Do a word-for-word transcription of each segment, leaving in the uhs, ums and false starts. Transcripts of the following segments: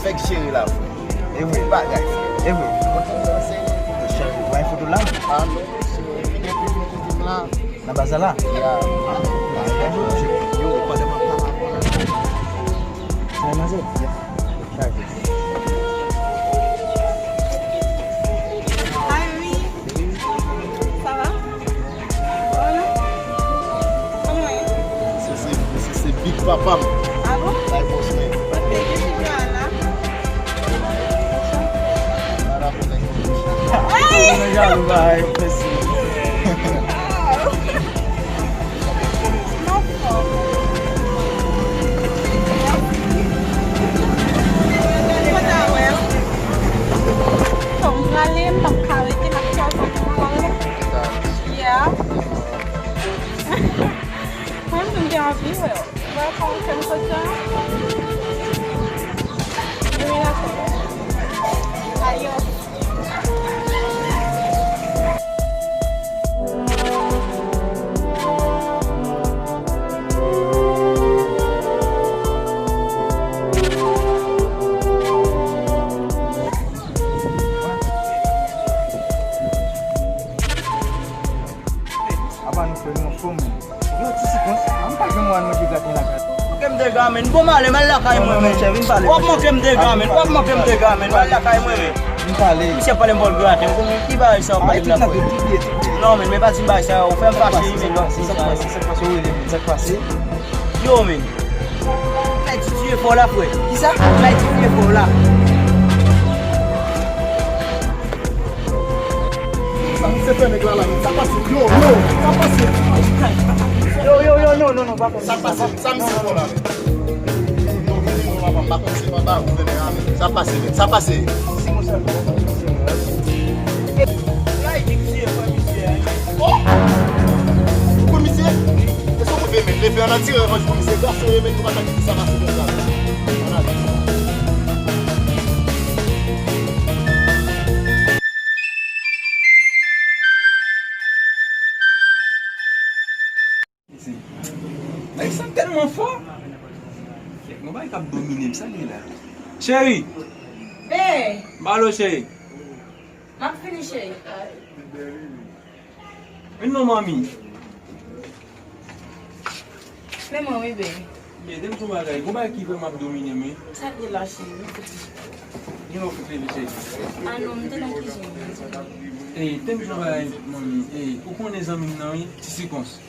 Fèk cheri la, frè. E vre. Bagay, frè. E vre. Cheri, w ay foto la? Ah non, cheri. Nan baz la? Ya. Yo, pandan m ap pale avè w la. Sa manzè? Chaje. Hi, Mimi. Sa va? Kòman? Kòman w ye? Se, se, se, se big papa m. Ah bon? Bay bòs mwen. Ok, ki ti Johanna? Nada pou nèg. Hey! Nèg jalou, bay, yo fè si. Wow! Mwen fò. Mèsi. Kontan wè w. Bon, m prale, m p ap ka rete, m ap fè w kontan wè w. Yeah. Mwen menm, m te anvi wè w. Wè kòman w fè m kontan. Wi, dakò. Adios. Apa nou fè nou anfòm? Yo, ti sikons, an pa gen mwa nou ki gate lakay. Manke m dega, men. Bon, m ale, m al lakay mwen, men. W ap manke m dega, men. W ap manke m dega, men. M al lakay mwen, men. Misye pale m bòl graten. Ou konnen ki bagay sa w pale m la, frè? Non, men, men pa di m bagay sa yo. Ou fè m fache, men. Sa k pase? Sa k pase? Ou rele m. Sa k pase? Yo, men. Ou fè ti tiye fò la, frè. Kisa? Ou fè ti tiye fò la. Sa misye fè nèg la la, men sa pase, yo, yo, sa pase. Yo, yo, yo, non, non, non, pa fè sa. Sa pase, sa misye fè la, men. Yo, vini non, papa, m pa konn se papa, gouvènè a, men sa pase, men sa pase. Si konsa, oh! Ou konn misye? E sa w vle, men leve ann atire revanj pou misye, gason ye, men nou pa ka kite sa pase konsa. Ann ale. Nèg sa tèlman fò. Kèk, yon bagay k ap domine m, sa l ye la? Cheri! Hey! M pale w, cheri. M ap fini, cheri. Vin non, manmi. Men mwen, wi, baby. Byen, tande yon bagay. Gon bagay ki vrèman ap domine m, wi. Sa k gen la, cheri? Vin non, fout leve, cheri. Ah non, m te nan kizin. Ey, tande yon bagay, manmi. Ey, ou konnen zanmi m nan, wi, ti sikons.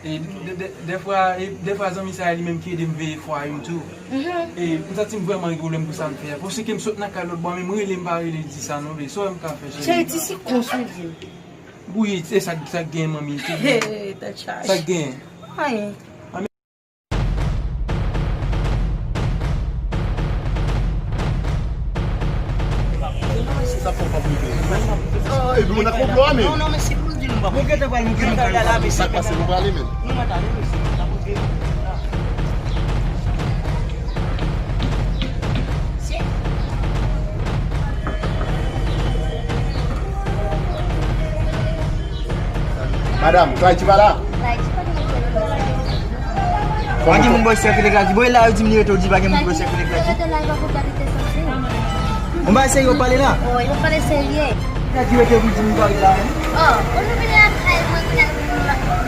E, de, de, dèfwa, e, dèfwa zanmi sa a li menm ki ede m veye fwaye m tou. Mhm. E, m santi m vrèman gen pwoblèm pou sa m fè a. Paske m sot nan kay lòt bò, men m rele, m pa rele, li di sa non, bebe. Sa w wè m ka fè, cheri? Cheri, ti sikons, wi, di m. Wi, e sa, sa k gen, manmi? Hey, tèt chaje. Sa k gen? Anyen. Sa fò pa prive. Ah, epi ou nan konplo a, men. Non, non, men se pou l di nou pa. Nou gentan pral, nou gentan pral la, men sa k pase, nou prale, men. Nou mèt ale, men se la pou di. Madanm, Clyde pa la? Clyde pa la. Pa gen moun bò sèkile Clyde. Bon, e la yo di m li rete, ou di pa gen moun bò sèkile Clyde. Rete la, e pa pou gade te santi. Bon, ba serye w pale la? Wi, mwen pale serye. Clyde rete pou di m pa rete la menm. Oh, pou nou vini lakay mwen, pou n al,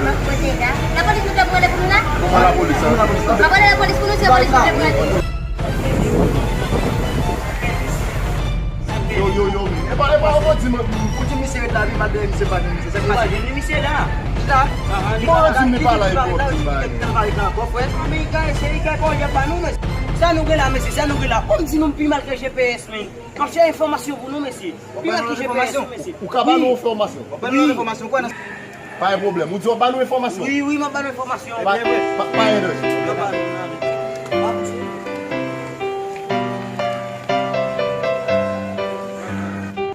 m ap pote la. Lapolis nou te prale pou nou la? Bon, lapolis, an. Lapolis, lapolis pou nou, se lapolis nou te prale. Yo, yo, yo, men. E pa, e pa, ou di m, ou di misye ret la, wi, m ap dèyè misye, pa dèyè misye. Sa k pase? Li pa jwenn misye la. Li la. Bon, ou di m li pa la, e bon, ti bagay. Travay la, bon, frè. Ameriken, se li ki konn pa nou, men. Sa nou gen la, mesye, sa nou gen la. Ou di nou pi mal ke G P S, men. M ap chèche enfòmasyon pou nou, mesye. Pi mal ke G P S, mesye. Ou ka ba nou enfòmasyon? Wi. Ba nou enfòmasyon, kwa nan Pa gen pwoblèm. Ou di w ap ba nou enfòmasyon? Wi, wi, m ap ba nou enfòmasyon. Pa, pa, pa gen danje.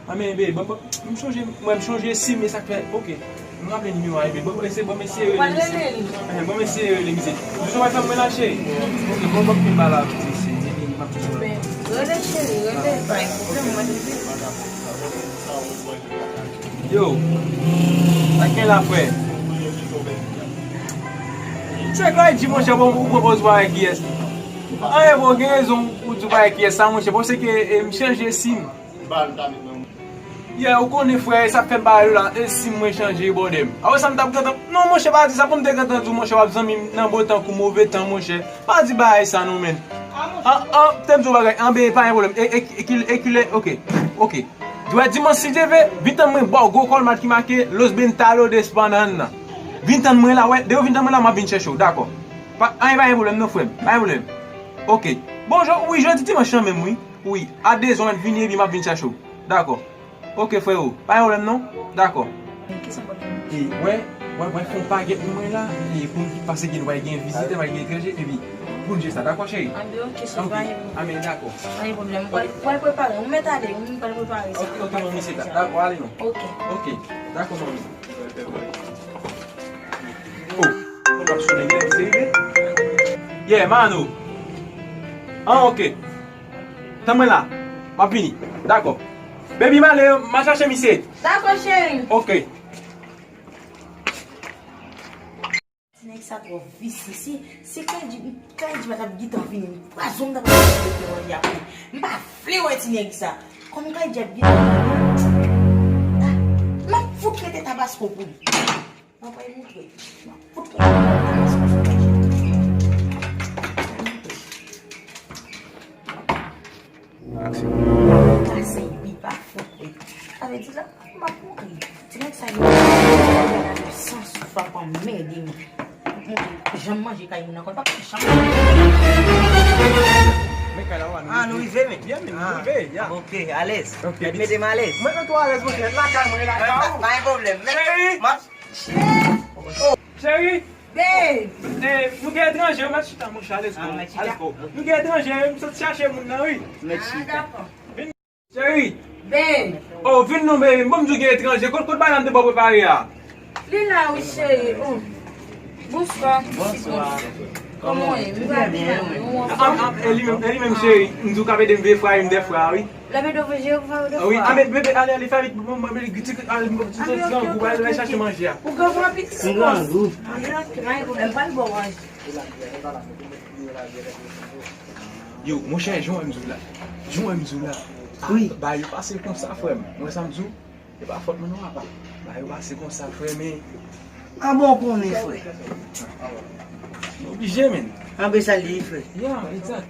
A, men, babe, bon, bon, m chonje, mwen, m chonje sim, e sa k fè, ok. M raple nimewo a, babe. Bon, eseye, bon, eseye rele misye. Ehn, bon, eseye rele misye. Ou sou WhatsApp mwen la, cheri? Ok, bon, bon, m pale avèk misye, epi m ap di sa. Rele, cheri, rele. Pa gen pwoblèm, mwen. Yo, sa k gen la, frè? Se kwa di, monchè, bon, ou pran pòz ou pa wè kiyès. Anyen, bro, gen rezon ou di w pa wè kiyès sa, monchè, paske, e, m chanje sim. Yè, ou konnen, frè, sa k fè m bagay yo la, e sim mwen chanje, bòdè m. Apre sa, m t ap gentan, non, monchè, pa di sa, pou m te gentan di w, monchè, w ap zanmi m nan bon tan kou move tan, monchè. Pa di bagay sa, non, menn. An, an, te m di w bagay, anben, pa gen pwoblèm. E, e, e, kile, e, kile, oke, oke. Jwè dimanch, si Dye vle, vin tann mwen ba w gwo kòlmat ki make Los Bentalo de España nan. Vin tann mwen la, wè, depi w vin tann mwen la, m ap vin chèche w, dakò. Pa, anyen, pa gen pwoblèm, non, frè m, pa gen pwoblèm. Oke. Bon, jò, wi, jodi dimanch lan menm, wi. Wi, a dezè w mèt vini, epi m ap vin chache w. Dakò. Oke, freo. Pa gen pwoblèm, non? Dakò. Men kisa w pral fè? E, wè, wè, wè, fè yon pagèt pou mwen la, e pou m pase gen, wè, gen vizitè, wè, gen etranje, epi pou n jere sa, dakò, cheri? Anben, oke, cheri, pa gen pwoblèm. Anben, dakò. Pa gen pwoblèm. Mwen pral, pral prepare. Ou mèt ale, wi, mwen pral prepare sa. Oke, oke, manmi, se ta. Dakò, ale non. Oke. Oke, dakò, manmi. Oh, konn ap sonnen, men ki se rive. Yeah, Mano. Ah, oke. Tann mwen la. M ap vini. Dakò. Baby, m ale, m al chache misye. Dakò, cheri. Oke. Ti nèg sa twò visye. Si, si Kaydi, Kaydi pa t ap gentan vini, m pwazo m t ap mete manje apre. M pa vle wè ti nèg sa. Kòm Kaydi ap gentan vini, ah, m ap fout rete Tabasko pou li. Mwen pral montre. Mwen fout kè mwen pase. Aksyon. Pase, li pa fout. Sa vle di la, m ap mouri. Ti nèg sa yo, san souf ap anmède m. Janm manje kay moun ankò, l pa janm. Men kay la, wa, nou rive. Ah, nou rive, men. Yeah, men, nou rive, yeah. Ok, alèz. Ok, mèt mete m alèz. Mwen mete w alèz, monchè. Lakay mwen, lakay ou. Pa gen pwoblèm. Cheri. M ap Cheri! Babe! Eh, nou gen etranje, mèt chita, monchè, let's go. Ah, mèt chita. Let's go. Nou gen etranje, m sot chache moun nan, wi. Mèt chita. Ah, dakò. Vin, cheri. Babe! Oh, vin non, baby. Bon, m di w gen etranje. Kot, kot bagay la m te ba w prepare a? Li la, wi, cheri. Oh. Bonswa. Bonswa. Kòman w ye? M va byen, wi. Ah, ah, e li menm, e li menm, cheri. M di w k ap ede m veye fwa, m dèfwa, wi. Lè m ede w veye fwa, ah, wi, ah, men, bebe, ale, ale, fè vit, bon, bon, bebe, ti, ale, ti, ti, ti, grangou, ale, ale chache manje a. Ou grangou anpil, ti grangou. Anpil, anpil, anpil, m pral ba w manje. Yo, monchè, jan w wè m di w la. Jan w wè m di w la. Wi. Bagay yo pase konsa, frè m. Ou wè sa m di w? E pa fòt mwen non, apa. Bagay yo pase konsa, frè, men. Ah bon, konnen, frè. Nou oblije, men. Anben sa li ye, frè. Ya, egzak.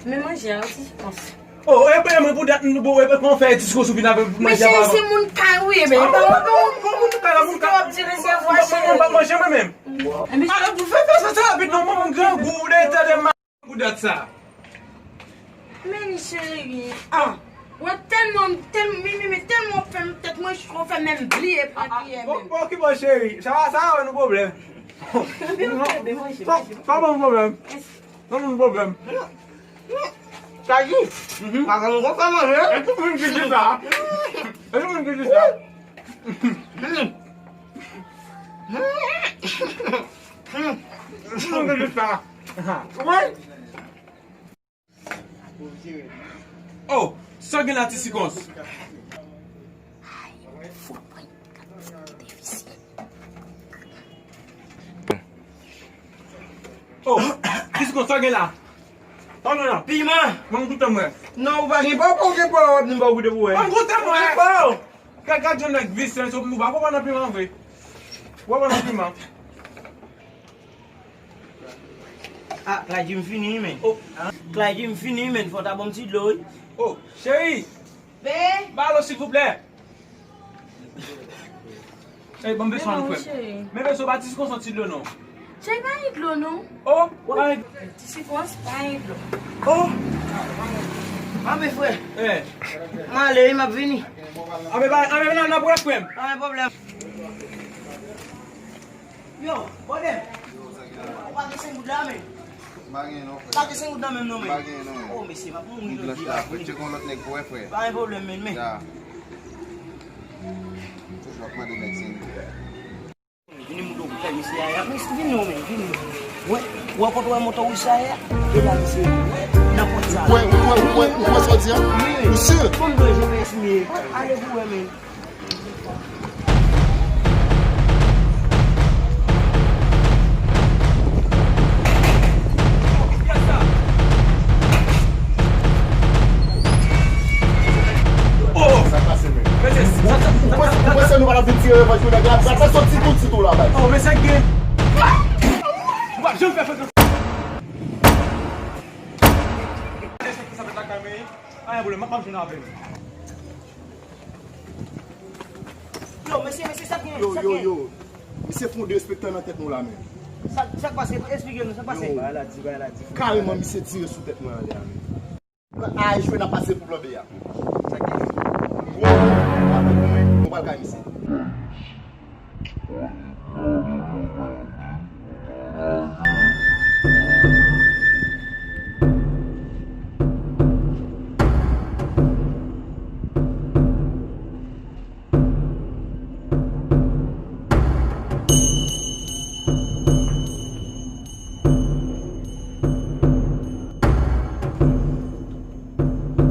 Men manje a, wi, ti pans. Oh, e, e, mwen pou dat, nou, bon, e, e, kòman fè ti sou vin avè manje a, se moun kay, wi, men. Ah, pa, pa, pa, pa, moun kay la, moun kay. Si w ap di resevwa, cheri. Mwen, mwen, mwen, manje mwen menm. Enben, ah, fè, fè, fè sa rapid, non, mwen, mwen grangou, de, tande, Pou dat sa. Men li cheri, ah, mwen tèlman, tèlman, mi, mi, mi, tèlman fè m tèt mwen cho, fè menm bliye pran kiyè menm. Bon, bon, ki bon, cheri, sa, sa pa ban nou pwoblèm. Sa, sa pa ban nou pwoblèm. Pa ban nou pwoblèm. Sa di, pa ban nou pwoblèm manje. E tout moun ki di sa. E tout moun ki di sa. Mwen gen jis sa. Wi. Oh, sa gen la, ti sikons? Oh, ti sikons, sa gen la? Sa gen la? Piman. Mwen goute mwen. Non, ou pa gen pa, ou gen pa, w ap di m pa goute pou wè. Mwen goute mwen. Ou gen pa. Gad, gad jan nèg visye, nou pa konprann nan piman vre. Ou pa konprann nan piman. Ah, Clyde, m fini, men. Oh. Clyde, m fini, men. Fò w ta ban m ti dlo, wi. Oh, cheri. Be. Ba lo, silvouplè. Ey, ban m beswen nou, frè m. Men beswen, pa ti sikons ti dlo, non. Cheri, pa gen dlo, non. Oh, pa gen. Ti sikons, pa gen dlo. Oh. Anben, frè. Eh. M ale, wi, m ap vini. Anben, pa, anben, nan, nan, frè m. Pa gen pwoblèm. Yo, bòdè. Ou pa gen senk goud la, men? M pa gen non, frè. Pa gen senk goud la menm non, men? M pa gen non, men. Oh, mesye, m ap mouri jodi a, frè. Tcheke yon lòt nèg pou wè, frè. Pa gen pwoblèm, men, men. Ya. Fòk w ap mande nèg senk goud. Vini m montre w kote misye a ye. Mesye, vini non, men, vini. Wè, wè kote w wè moto wi sa ye a? E la misye ye. Nan pòt sa. Wè, wè, wè, wè, wè sa w di a? Wi, wi. Misye. Fò m dwe G P S m ye. Ale pou wè, men. Tire revanj pou nèg la, pral fè soti tout ti tou la, baz. Oh, men sa k gen. Ou p ap janm fè fòs. Sa fèt lakay mwen, wi. Pa gen pwoblèm, m ap, m ap jwenn avè l. Yo, mesye, mesye, sa k gen, sa k gen? Yo, yo, yo. Misye fè yon derespektan nan tèt nou la, men. Sa, sa k pase? Esplike nou, sa k pase? Yo. Bagay la di, bagay la di. Kareman, misye tire sou tèt mwen anlè a, men. Ay, jwe n ap pase pou planbe a. Sa k gen? Gwo, nou pral kay misye.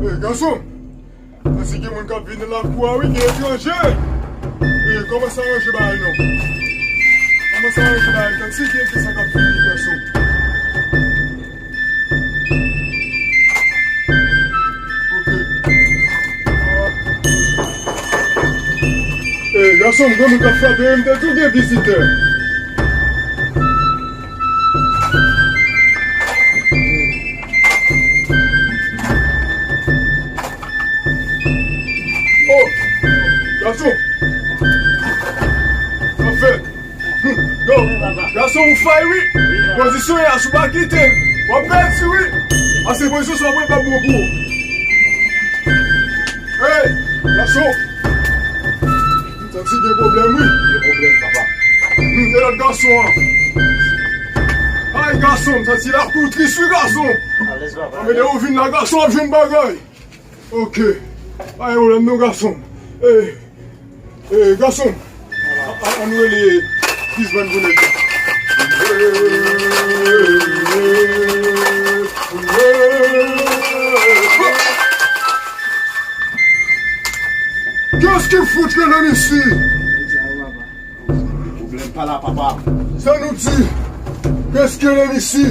Ey, gason! Tansi gen moun k ap vini nan lakou a, wi, gen etranje! Ey, kòmanse aranje bagay non! Kòmanse aranje bagay, tansi gen, gen sa k ap vini, gason! Ok. Ey, gason, m gen moun k ap frape, m te di w gen vizitè. Oh! Gason! Sa fèt! Yo, gason ou fay wi. Pozisyon ya, si w pa kite l, w ap pèdi wi. Pase pozisyon sa w ap pran pa bon pou ou. Ey, gason. Santi gen pwoblèm wi. Gen pwoblèm, papa. Hmm, e lòt gason an. Ay, gason, santi lakou tris wi, gason. Alèz, papa. Anmède ou vin la, gason ap jwenn bagay. Ok. Pa gen pwoblèm non, gason. Ey, ey, gason. A, a, ann rele bizman pou nèg la. Kiyès ki fout rele m isi? Pwoblèm pa la, papa. Sa nou di? Kiyès ki rele m isi?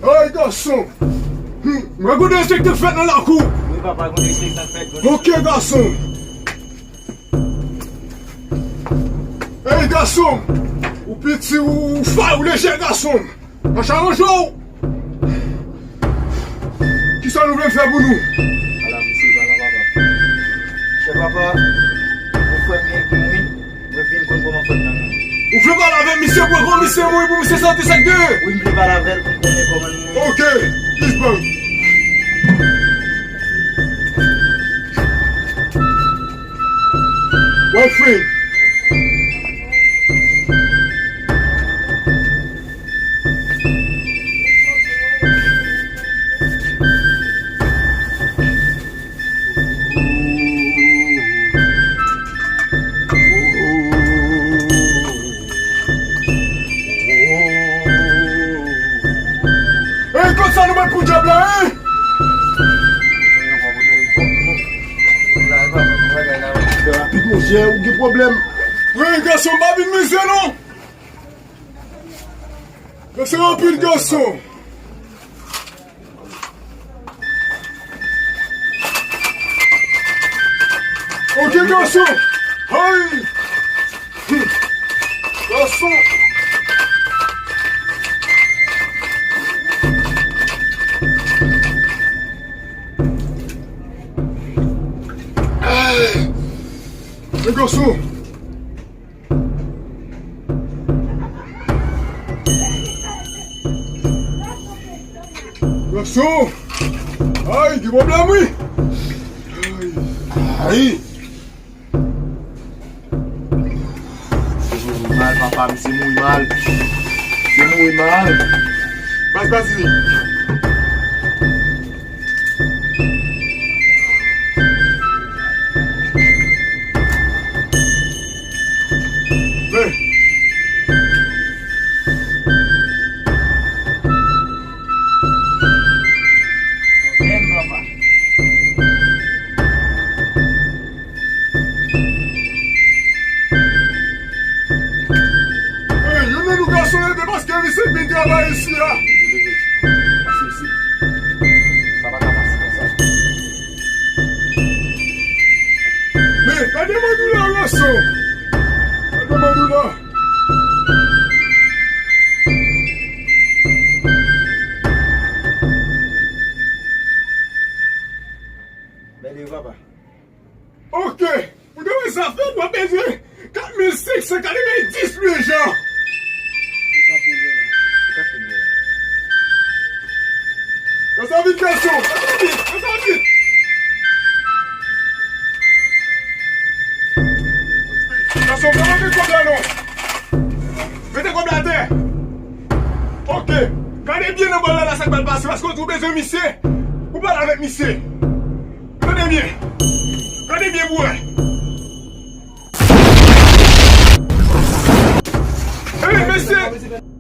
Ay, gason! Hmm, mwen gon derespektan k fèt nan lakou. Wi, papa, gon derespektan k fèt, gon... Ok, gason. Ey, gason! Ou piti, ou, ou fay, ou lejè, gason! Mache aranje w! Kisa nou vle m fè pou nou? Ala, mesye, ala, papa. Chè papa, yon frè m gen pou mwen. Mwen vin konn kòman fòt nan mwen. Ou vle pale avè misye pou l konn misye mouri pou misye sante sa k gen? Wi, m vle pale avè l pou m konnen kòman l mouri. Ok, plis bang. Wè frè. Ey, konsa nou mèt pou dyab la, en? Rapid, monchè, ou gen pwoblèm. Ey, gason, pa vin mize, non. Gason, rapid, gason. Ok, gason! Ay! Gason! Ay! Men gason! Gason! Ay, gen pwoblèm wi! Ay! Ay! Misye mouri mal, papa, misye mouri mal. Misye mouri mal. Baz Bazili. Men. Menm papa. Ey, youn nan nou gason ede paske misye vin travay isi a. Pase isi. Sa pa ka pase konsa. Men, gade mandou la, gason. Bon. Bèl yo, papa. Ok. Pou de wè zafè, w ap bezwen kat mil senk san katrevenndis, Lujan. Yo, sa vit, gason. Yo, sa vit. Yo, sa vit. Gason, pa mete kòb la, non. Mete kòb la atè. Ok. Gade byen nan bòl la, la, sa k pral pase. Paske w di w bezwen misye. Ou pale avèk misye. Tande byen. Tande byen pou wè. Ey, mesye.